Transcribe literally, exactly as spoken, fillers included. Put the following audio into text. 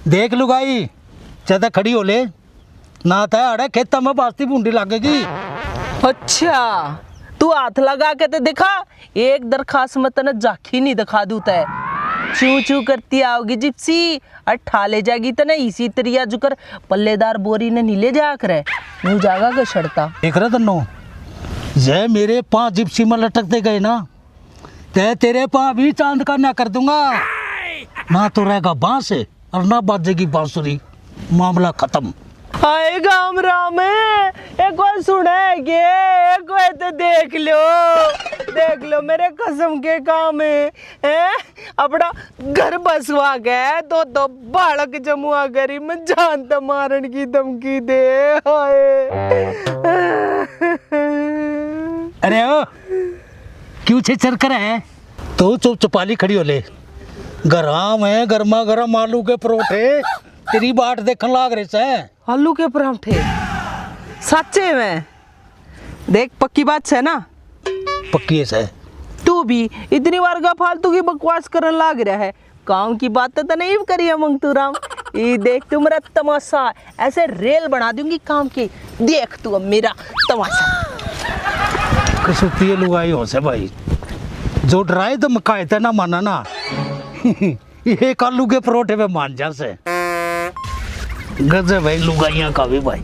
देख लुगाई, ज्यादा खड़ी हो ले, ना तै अड़े खेता में बास्ती भूंडी लागेगी। अच्छा, तू हाथ लगा के तो दिखा, एक दरखास्त में तने झांकी नहीं दिखा दूं तै। चू चू करती आओगी जिप्सी, और ठा ले जाएगी तने इसी तरिया जुकर पल्लेदार बोरी ने नहीं ले जाया करे, न्यू जागा के सड़ता। देख रहा तन्नो, जय मेरे पांच जिप्सी में लटकते गए ना, ते तेरे पा भी चांद का ना कर दूंगा। ना तो रहेगा बांस और ना बाजेगी बांसुरी, मामला खत्म। हाय गाम राम, ये कोई सुना है के? ये कोई तो देख लो, देख लो मेरे कसम के काम है, हैं? अपना घर बसवा के दो दो बालक जमुआ करी, मैं जान तो मारण की धमकी दे। हाय। अरे ओ, क्यों छेछर करे है? तू चुप चुपाली खड़ी हो ले। गराम है, गर्मा गर्म आलू के परोठे तेरी बाट देखन लाग रहे से। आलू के परांठे? साचे में? देख, पक्की बात है ना? पक्की है से। तू भी इतनी बार का फालतू की बकवास करन लाग रहा है। काम की बात तो तने इब करी है मंगतू राम। ये देख तू मेरा तमाशा, ऐसे रेल बना दूंगी काम की। देख तू अब मेरा तमाशा। कसूती लुगाई हो से भाई, जो डराए धमकाए ते ना माना ना। एक आलू के परोठे पे मान जा से। गजब है लुगाइयां का भी भाई।